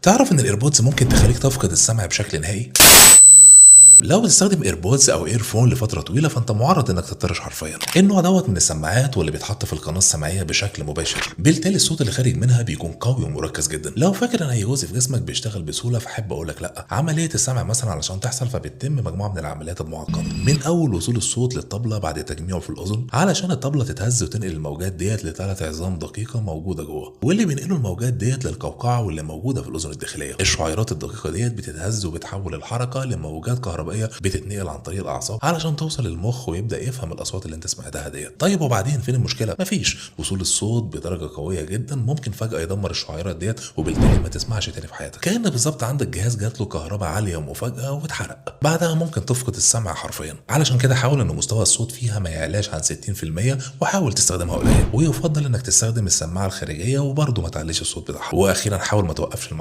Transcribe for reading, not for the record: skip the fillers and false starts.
تعرف ان ال AirPods ممكن تخليك تفقد السمع بشكل نهائي؟ لو بتستخدم AirPods او earphone لفترة طويلة فانت معرض انك تطرش حرفيا. النوع دوت من السماعات واللي بيتحط في القناة السمعية بشكل مباشر، بالتالي الصوت اللي خارج منها بيكون قوي ومركز جدا. لو فاكر ان اي جزء في جسمك بيشتغل بسهولة فحب اقول لك لا. عملية السمع مثلا علشان تحصل فبتتم مجموعة من العمليات المعقدة، من اول وصول الصوت للطبله بعد تجميعه في الاذن علشان الطبلة تتهز وتنقل الموجات ديت لثلاث عظام دقيقة موجودة جوه، واللي بينقلوا الموجات ديت للقوقعه واللي موجودة في الاذن الداخلية. الشعيرات الدقيقة ديت بتتهز وبتحول الحركة لموجات كهربائية بتتنقل عن طريق الاعصاب علشان توصل للمخ ويبدا يفهم الاصوات اللي انت سمعتها ديت. طيب وبعدين فين المشكلة؟ مفيش. وصول الصوت بدرجة قوية جدا ممكن فجاة يدمر الشعيرات ديت، وبالتالي ما تسمعش تاني في حياتك. كأن بالظبط عندك جهاز جات له كهرباء عالية ومفاجاه واتحرق، بعدها ممكن تفقد السمع حرفيا. علشان كده حاول ان مستوى الصوت فيها ما يعلاش عن 60%، وحاول تستخدمها قليل، ويفضل انك تستخدم السماعة الخارجية وبرضه ما تعليش الصوت بتاعها. واخيرا حاول ما توقفش